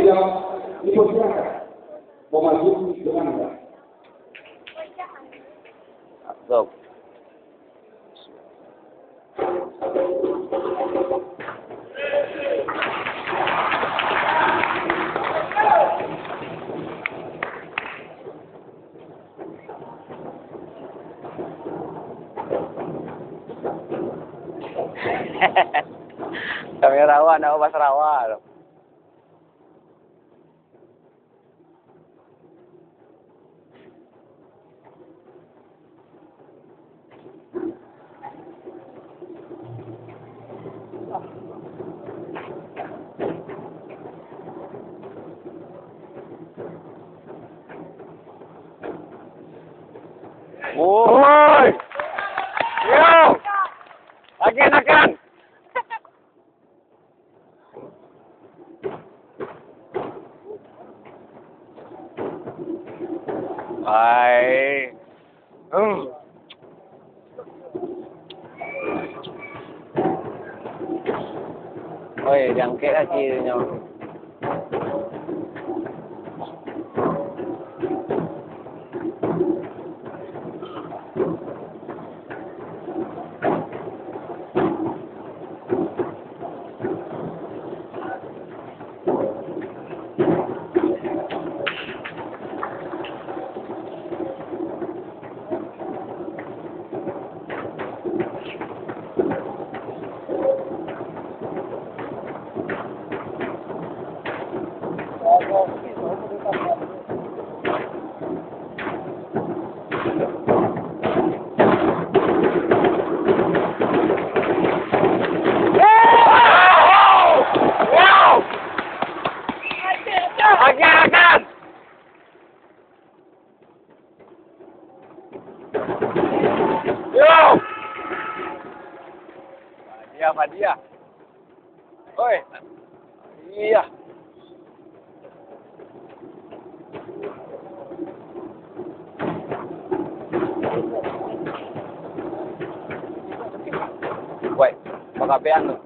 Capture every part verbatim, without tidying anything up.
Siap dipersilakan memasuki gelanggang. Masuk. Kamera awak nak ubah Sarawak tu. Woi! Yo! Lagi nakan! Ai. Hmm. Oi, jangkek lah kiri nyo. Yo! Hadiah, hadiah. Oi. Iya. Woi, bakapean tu.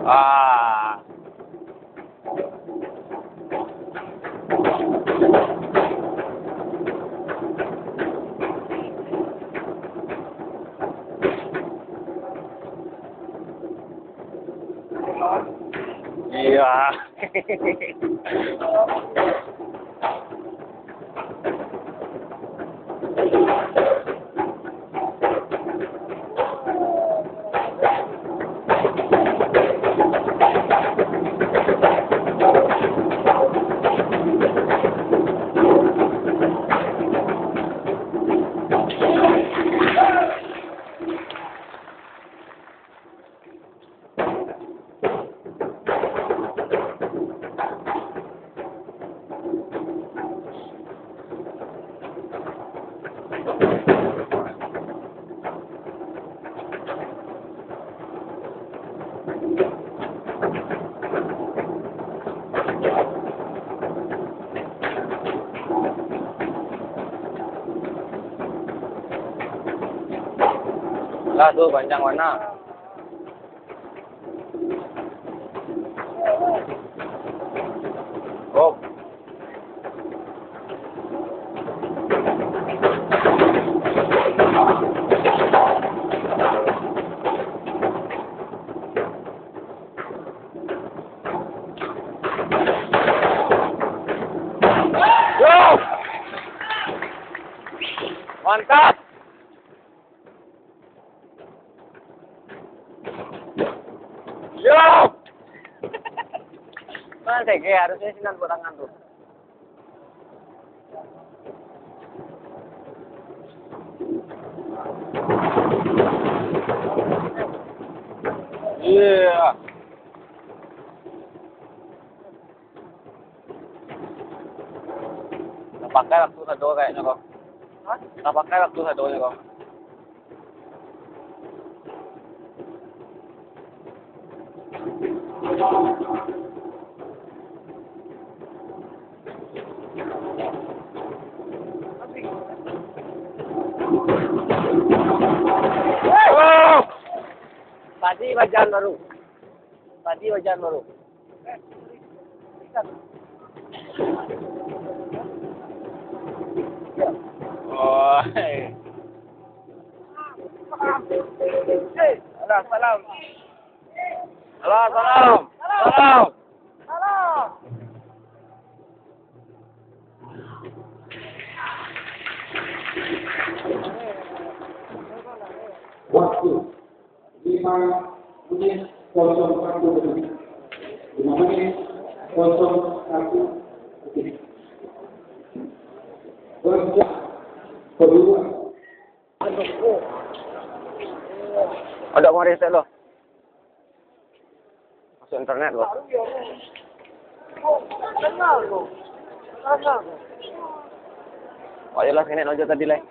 Ah. Iya. Lah tu panjang warna. Oh. Yo! Mantap! Yo! Mana T G? Harusnya sinan buat tangan tu. Iya. Tapakai wakatu sado kayaknyo ko. Hah? Tapakai wakatu sadonyo ko. Padi bajaan baru. Padi bajaan baru. Oh. Alah, salam. Alah, salam. Salam. Waktu lima menit kosong satu detik. Lima menit kosong satu detik. Babak kedua. Ada mau reset lo. Masuk internet lo. Oh, iyolah, kena aja tadi, lai.